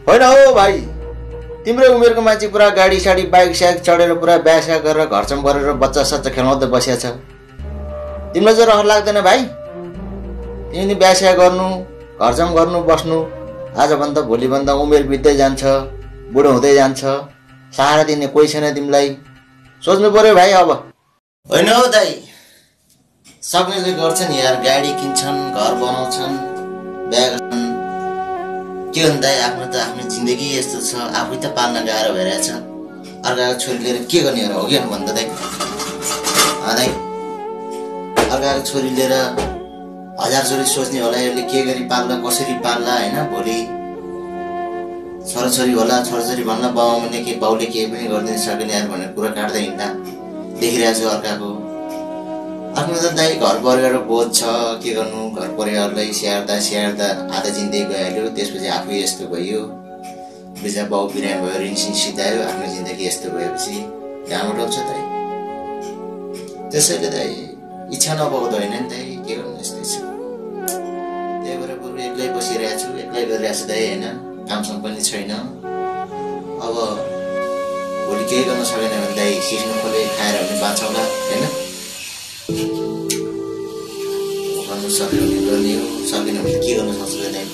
होइन हो भाइ, तिम्रो उमेरको मान्छे पुरा गाडी साडी बाइक साइक चढेर पुरा बिहा गरेर घरसम्म गरेर बच्चा सच्चा खेलाउँदै बसिया छ। तिमीलाई चाहिँ रहर लाग्दैन भाइ? तिमीले बिहा गर्नु, घरसम्म गर्नु, बस्नु, आजभन्दा भोलिभन्दा उमेर बित्दै जान्छ, बुढो हुँदै जान्छ, सहारा दिने कोही छैन तिमीलाई। सोच्नु पर्यो भाइ अब। होइन हौ दाइ, सक्नेले गर्छन् यार, गाडी किन्छन्, घर बनाउँछन्, बिहा गर्छन्। के भन्नु दाइ, आफ्नो त आफ्नो जिन्दगी यस्तो छ, आफै त पाल्न गाह्रो भइरहेछ। अर्काको छोरी लिएर के गर्ने हो कि भन्दा दाइ? दाइ, अर्काको छोरी लिएर हजार छोरी सोच्ने होला, यसले के गरी पाल्ला, कसरी पाल्ला, होइन? भोलि छोराछोरी होला, छोराछोरी भन्दा बाउले के बाउले केही पनि गरिदिन सकेन यार भनेर कुरा काट्दै हिँड्दा देखिरहेको छु अर्काको। आफ्नो त दाइ घर परिवारको बोझ छ, के गर्नु? घर परिवारलाई स्याहार्दा आधा जिन्दगी गइहाल्यो, त्यसपछि आफै यस्तो भयो, बिचा बाउ बिरामी भयो, ऋणसिन सिधायो, आफ्नो जिन्दगी यस्तो भएपछि कहाँबाट आउँछ दाइ? त्यसैले दाइ इच्छा नपाउँदो होइन नि दाइ, के गर्नु? यस्तै छ। त्यही भएर बरु एक्लै बसिरहेको छु, एक्लै गरिरहेको छु दाइ, होइन? कामसँग पनि छैन। अब भोलि केही गर्न सकेन भने दाइ सिस्नु खोले खाएर पनि बाँच्छौला, होइन? गर्नु सक्यो भने गर्ने हो, सकेन भने के गर्न सक्छु दाइ?